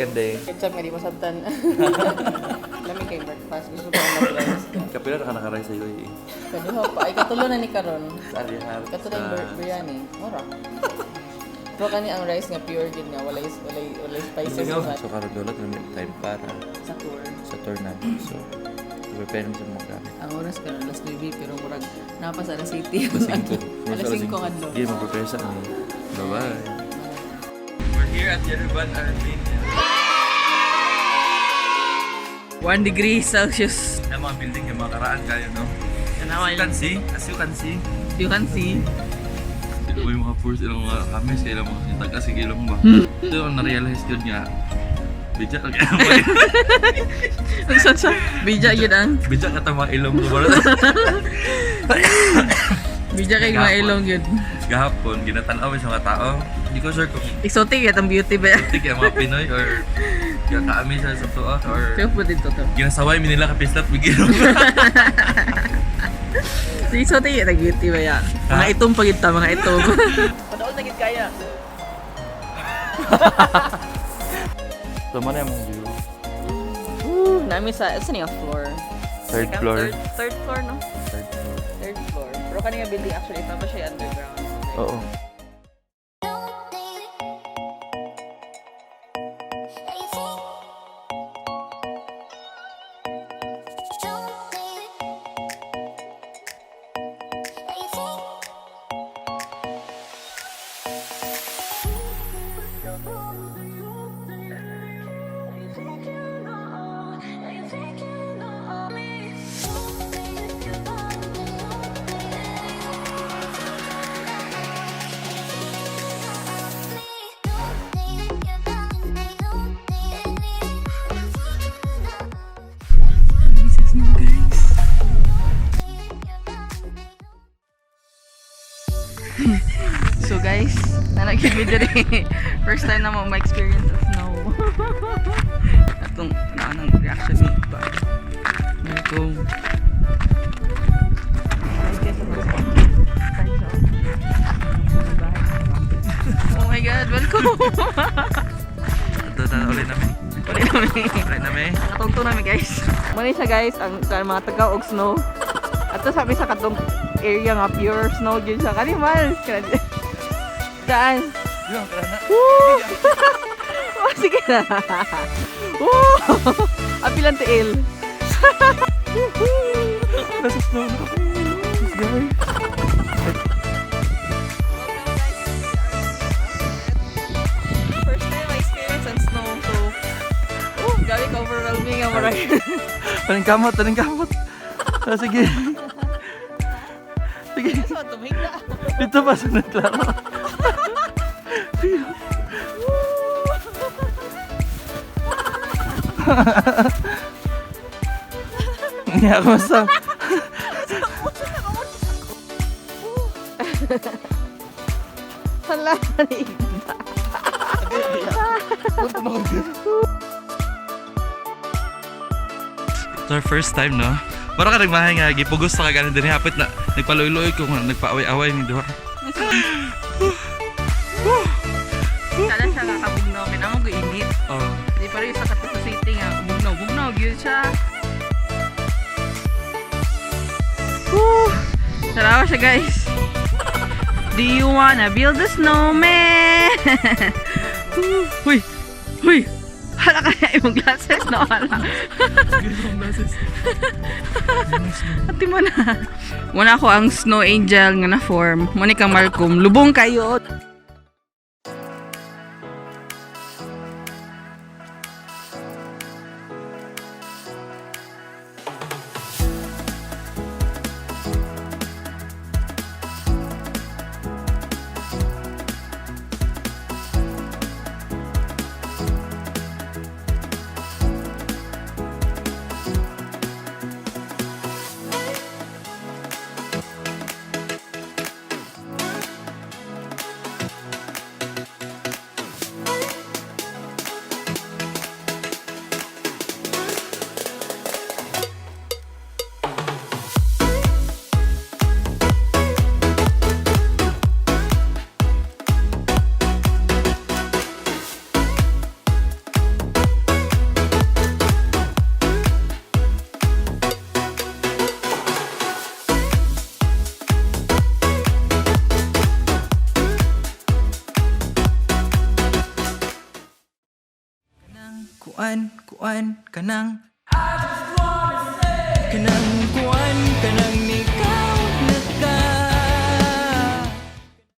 Time day. Ketchup nga di masabtan. Lami kay breakfast. Gusto ko ang mag-rice. Kapila na ka nakaray sa UAE. Kaduha pa. Ay, katulo na ni karon. Sa Alihar. Katulo yung biryani. Mura. Pero kani ang rice nga pure gid nga walay walay walay spices sa So karon dulot na may time para sa tour. Sa tour namin. So, prepare mo sa mga gamit. Ang oras karon alas 9 pero murag napa sa alas 7. Alas 5. Alas 5 ang adlaw. Hindi, mag-prepare sa amin. Bye-bye. We're here at Yerevan, Armenia. 1 degree Celsius. Yung mga building, yung mga karaan kayo, no? As you can see, as you can see, You can see. Sila yung mga force, ilang mga kami, sa ilang mga tagas, sa ilang ba. Ito yung na-realize yun nga. Bidya ka kaya Ang sa Bija yun ang. Bidya ka tama ilong ko. Bija kay mga ilong yun. Gahapon, ginatanaw sa mga tao. Hindi ko sure kung Exotic yat ang beauty ba? exotic yung mga Pinoy or kaami sa tuwa or Kaya po dito to. ginasaway mi nila kapislat bigilong. So, exotic yat ang beauty ba ya? Mga itom pag ito, mga itom. Padaol na gid kaya. So mo na yung view. Woo, nami sa niya floor. Third floor. Third floor, no? Third floor. Third floor. Pero kani nga building actually ito pa siya underground. Oo. So guys, nanagid mi diri. First time na mo ma-experience sa snow. Atong na anong reaction ni ba. Welcome. Oh my God, welcome. Ito na ulit namin. Ulit namin. Ulit namin. Nakatungtong namin, guys. Muna siya, guys, ang sa mga taga og snow. Ato sabi sa katong area nga pure snow gyud siya. Kani mal. Daan. Yung karana. Woo! Oh, sige na. Woo! Apilan tiil. Nasa snow na kami. Let's go. First time I experience ang snow, so oh, grabe ka overwhelming ang maray. Taning kamot, taning kamot. Ah, sige. Sige. So, tumig na. Dito pa sunod klaro. Nga, kumusta? Hala, It's our first time, no? Para ka nagmahay nga, gipugos na ka ganin din hapit na nagpaluy-luoy ko nga nagpaaway-away ni duha. Kala siya nga kabugnaw, kinamo ko init. Oh. Di pa rin sa kapit sa city nga, bugnaw, bugnaw, gyud siya. Woo! Tarawa siya, guys. Do you wanna build a snowman? Woo! Huy! Huy! Hala kaya imong glasses, no? Hala. Ati mo na. Muna ako ang snow angel nga na form. Muna ka Malcolm. Lubong kayo. Kuan, kuan, kanang. Kanang kuan, kanang.